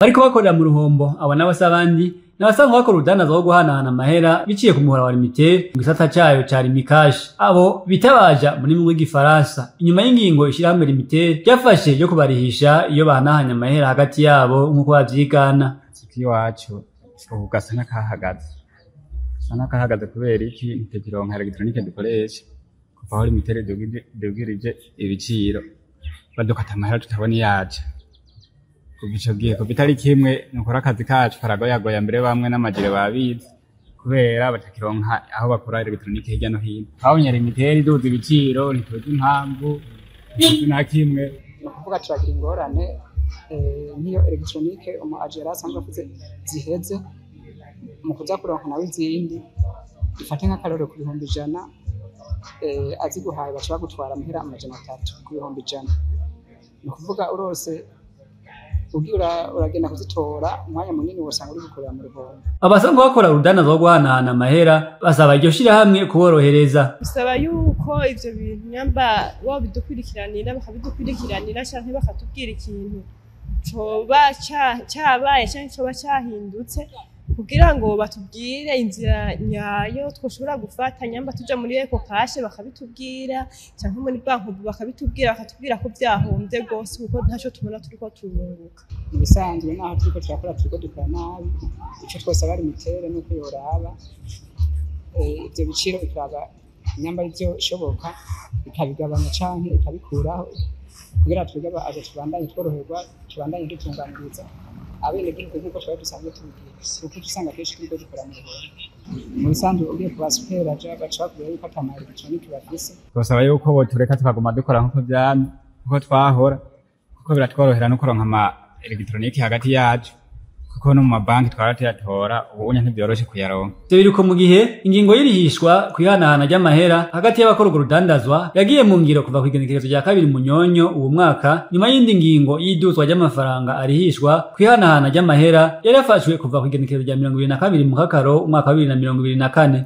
Bariko bakorera mu ruhombo. Abo nabo si abandi, ni abasanzwe bakora urudandazwa rwo guhanahana amahera biciye ku muhora wa Lumitel mu gisata cayo ca Lumicash, abo bita baja mu rurimi rw'igifaransa, inyuma y'ingingo ishirahamwe Lumitel ryafashe yo kubarihisha iyo bahanahanye amahera hagati yabo nk'uko bavyigana. Iwacu ubu gasa n'akahagaze, gasa n'akahagaze. Kubera iki? Ntitukironka électronique dukoresha kuva aho Lumitel idugirije ibiciro, badukata amahera tutabona iyaje. Kuva ico gihe, kuva itariki 1, nukuri akazi kacu karagoyagoya. Mbere bamwe n'amajire babizi kubera batakironka aho bakura électronique hirya no hino. Twabonye Lumitel iduza ibiciro, ntituzi impamvu, ntituzi na kimwe. Ni ukuvuga turagira ingorane nk'iyo électronique umu agent yari asanzwe afise ziheze, mu kuza kuronka nawe izindi, dufate nk'akarorero ku 100,000, aziguhaye baca bagutwara amahera 300 ku 100,000. Ni ukuvuga urose ugiye uragenda kuzitora, umwanya munini wosanga uri gukorera mu ruhombo. Abasanzwe bakora urudandazwa rwo guhanahana amahera basaba iryo shirahamwe kuborohereza. Bisaba yuko ivyo bintu nyamba bobidukurikiranira, bakabidukurikiranira canke bakatubwira ikintu coba cabaye canke coba cahindutse, kugira ngo batubwire inzira nyayo twoshobora gufata. Nyamba tuja muri Ecocash bakabitubwira, canke muri banki bakabitubwira, bakatubwira ko vyahombye rwose, kuko ntaco tubona turiko turunguka. Mu bisanzwe naho turiko turakora, turiko dukora nabi. Ico twosaba Lumitel nuko yoraba ivyo biciro, ikaraba nyamba ivyo ishoboka ikabigabanya canke ikabikuraho, kugira twebwe abaje tubandanye tworoherwa, tubandanye dutunganiriza abenegihugu nk'uko twari dusanzwe tubigira, kuko usanga kenshi turiko dukora mu ruhombo. Mu bisanzwe ugiye ku ba super agent, baca bakubwira yuko ata ma électronique bafise. Twosaba yuko botureka tukaguma dukora nkuko vyamye, nkuko twahora, kuko biratworohera no kuronka ama électronique hagati yacu, kuko no mu mabanki twara tuyatora, ubu ntibyoroshe kuyaronka. Ivyo biruko mu gihe ingingo y'irihishwa kw'ihanahana ry'amahera hagati y'abakora urwo rudandazwa yagiye mu ngiro kuva kw'igenekerezo rya 2 Munyonyo uwu mwaka, nyuma y'indi ngingo y'iduzwa ry'amafaranga arihishwa kw'ihanahana ry'amahera yari yafashwe kuva kw'igenekerezo rya 22 Mukakaro umwaka wa 2024.